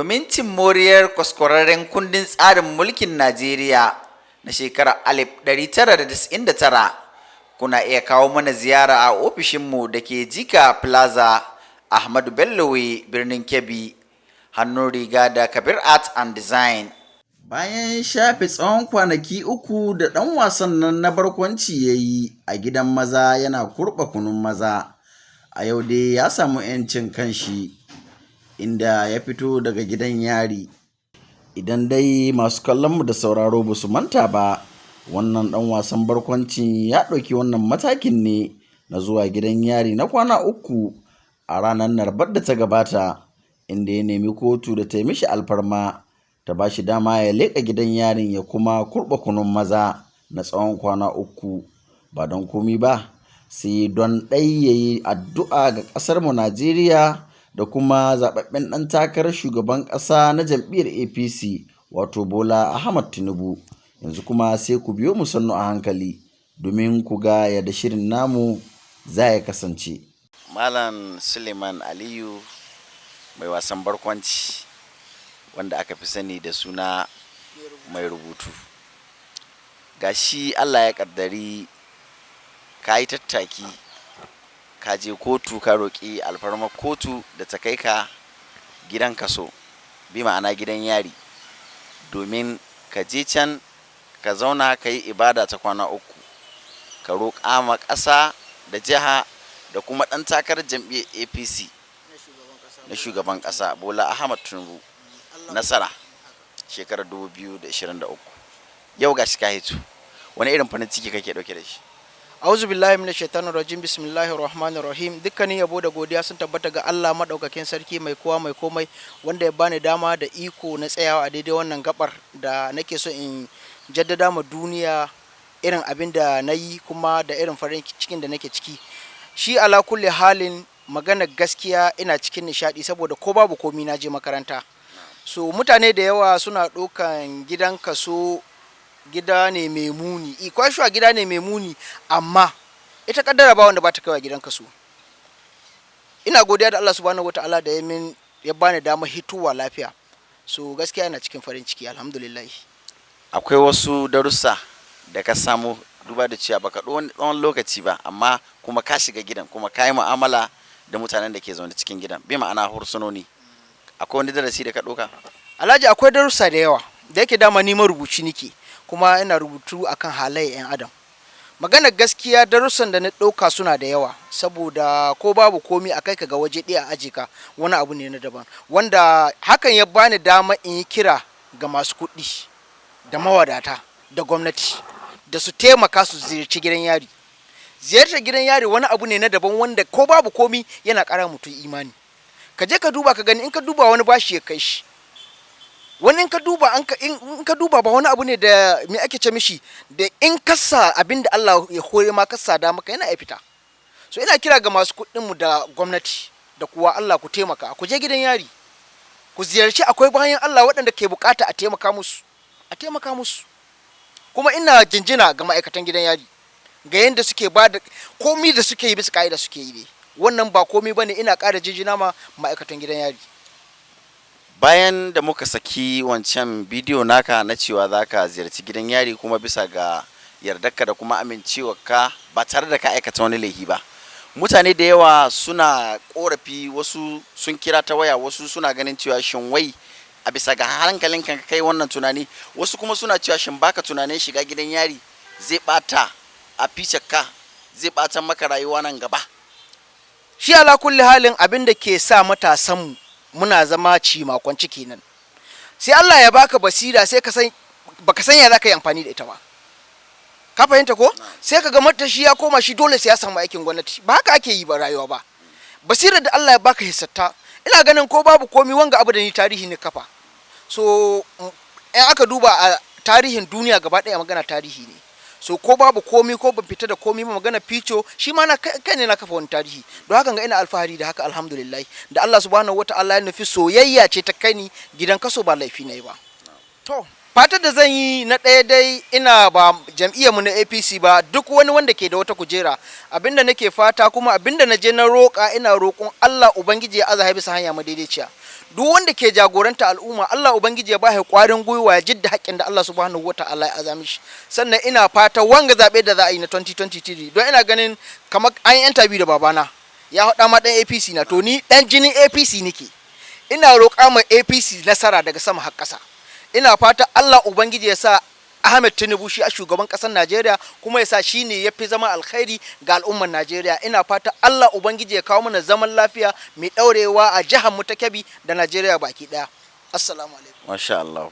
Domin cin moriyar kwaskwararren kundin tsarin mulkin Najeriya na shekarar 1999, kuna iya kawo mana ziyara a ofishinmu da ke Jika Plaza, Ahmadu Bello Way, Birnin Kebbi, hannun riga da Kabir Art and Design. Bayan shafe tsawon kwanaki 3 da ɗan wasan nan na barkwanci ya yi a gidan maza yana kurɓa kunun maza, a yau dai ya samu 'yancin kanshi, inda ya fito daga gidan yari. Idan dai masu kallonmu da sauraro ba su manta ba, wannan ɗan wasan barkwancin ya ɗauki wannan matakin ne na zuwa gidan yari na kwana 3 a ranar Larabar da ta gabata, inda ya nemi kotu da ta yi mishi alfarma ta ba shi dama ya leƙa gidan yarin ya kuma kurɓa kunun maza na tsawon kwana 3, ba don komi ba sai don ɗai ya yi addu'a ga ƙasarmu Najeriya da kuma zaɓaɓɓen ɗan takarar shugaban ƙasa na jam'iyyar APC, wato Bola Ahmad Tinubu. Yanzu kuma sai ku biyo mu sannu a hankali domin ku ga yadda shirin namu za ya kasance. Malam Suleiman Aliyu, mai wasan barkwanci wanda aka fi sani da suna Mai Rubutu. Ga shi Allah ya ƙaddari ka yi tattaki, ka je kotu, ka roƙi alfarmar kotu da ta kai ka gidan kaso, bi ma'ana gidan yari, domin ka je can ka zauna ka yi ibada ta kwana 3, ka roƙa ma ƙasa da jiha da kuma ɗan takarar jam'iyyar APC na shugaban ƙasa Bola Ahmad Tinubu nasara shekarar 2023. Yau ga shi ka hito, wani irin farin ciki kake ɗauke da shi? Auzu billahi minash shaitanir rajim. Bismillahir rahmanir rahim. Dukkanin yabo da godiya sun tabbata ga Allah madaukakin sarki, mai kowa mai komai, wanda ya bani dama da iko na tsayawa a daidai wannan gabar da nake so in jaddada ma duniya irin abin da na yi kuma da irin farin cikin da nake ciki. Shi ala kulli halin, magana gaskiya, ina cikin nishadi saboda ko babu komi na je makaranta. So mutane da yawa suna ɗaukan gidan kaso gida ne mai muni. Ikwashuwa gida ne mai muni, amma ita kaddara ba wanda ba ta kaiwa gidan kaso. Ina godiya da Allah subhanahu wataala da ya min ya bani damar hituwa lafiya. So gaskiya ina cikin farin ciki, alhamdulillah. Akwai wasu darussa da ka samu, duba da cewa baka ɗau wani tsawon lokaci ba, amma kuma ka shiga gidan kuma ka yi mu'amala da mutanen da ke zaune cikin gidan, bi ma'ana hursunoni? Akwai wani darasi da ka ɗauka? Alhaji, akwai darussa da yawa. Da yake dama ni marubuci nike, kuma ina rubutu akan halayen 'yan adam. Maganar gaskiya, darussan da na ɗauka suna da yawa, saboda ko babu komi a kai ka ga waje ɗaya a aje ka wani abu ne na daban, wanda hakan ya bani dama in yi kira ga masu kuɗi da mawadata da gwamnati da su taimaka su ziyarci gidan yari. Ziyartar gidan yari wani abu ne na daban wanda ko babu komi yana ƙara mutum imani. Ka je ka duba ka gani, in ka duba wani bashi ya kai shi, wani in ka duba ba wani abu ne da me ake ce mishi da in kasa abin da Allah ya hore ma kasa da maka yana iya fita. So ina kira ga masu kuɗin mu da gwamnati da kuwa Allah, ku taimaka ku je gidan yari ku ziyarci. Akwai bayan Allah waɗanda ke bukata a taimaka musu, a taimaka musu. Kuma ina jinjina ga ma'aikatan gidan yari ga yadda suke ba da komi da suke yi bisa ka'ida suke yi ne. Wannan ba komi bane, ina ƙara jinjina ma ma'aikatan gidan yari. Bayan da muka saki wancan bidiyo naka na cewa za ka ziyarci gidan yari, kuma bisa ga yardarka da kuma amincewarka ba tare da ka aikata wani laifi ba, mutane da yawa suna korafi. Wasu sun kira ta waya, wasu suna ganin cewa shin wai a bisa ga hankalin ka kai wannan tunani? Wasu kuma suna cewa shin baka tunanin shiga gidan yari zai bata a ka, zai bata maka rayuwa nan gaba? Shi ala kulli halin, abin da ke sa matasanmu muna zama cimakon ciki nan, sai Allah ya baka basira, sai ka san baka san ya za ka yi amfani da ita ba. Ka fahimta ko? Sai ka ga matashi ya koma shi dole sai ya samu aikin gwamnati. Ba haka ake yi ba rayuwa ba. Basirar da Allah ya baka hissatta, ina ganin ko babu komi wanga abu da ni tarihi ne kafa. So in aka duba a tarihin duniya gaba ɗaya, magana tarihi ne. So ko babu komi, ko ban fita da komi ba, magana fico shi ma na kai ne na kafa wani tarihi. Don haka ga ina alfahari da haka, alhamdulillah, da Allah subhanahu wataala ya nufi soyayya ce ta kai ni gidan kaso, ba laifi ne ba. To fatar da zan yi na ɗaya dai, ina ba jam'iyyar mu na APC ba, duk wani wanda ke da wata kujera, abinda nake fata kuma abinda na je na roƙa, ina roƙon Allah Ubangiji ya aza bisa hanya madaidaiciya. Duk wanda ke jagoranta al'umma, Allah Ubangiji ya ba shi kwarin gwiwa ya jidda haƙƙin da Allah Subhanahu Wata'ala ya azami shi. Sannan ina fata wanga zaɓe da za a yi na 2023, don ina ganin kamar an yi interview da babana, ya haɗa ma ɗan APC na, to ni ɗan jinin APC nake. Ina roƙa ma APC nasara daga sama har ƙasa. Ina fata Allah Ubangiji ya sa Ahmed Tinubu shi a shugaban ƙasar Najeriya, kuma ya sa shi ne ya fi zama alkhairi ga al'ummar Najeriya. Ina fata Allah Ubangiji ya kawo mana zaman lafiya mai ɗaurewa a jihar mu ta Kebbi da Najeriya baki ɗaya. Assalamu alaikum. Masha Allah.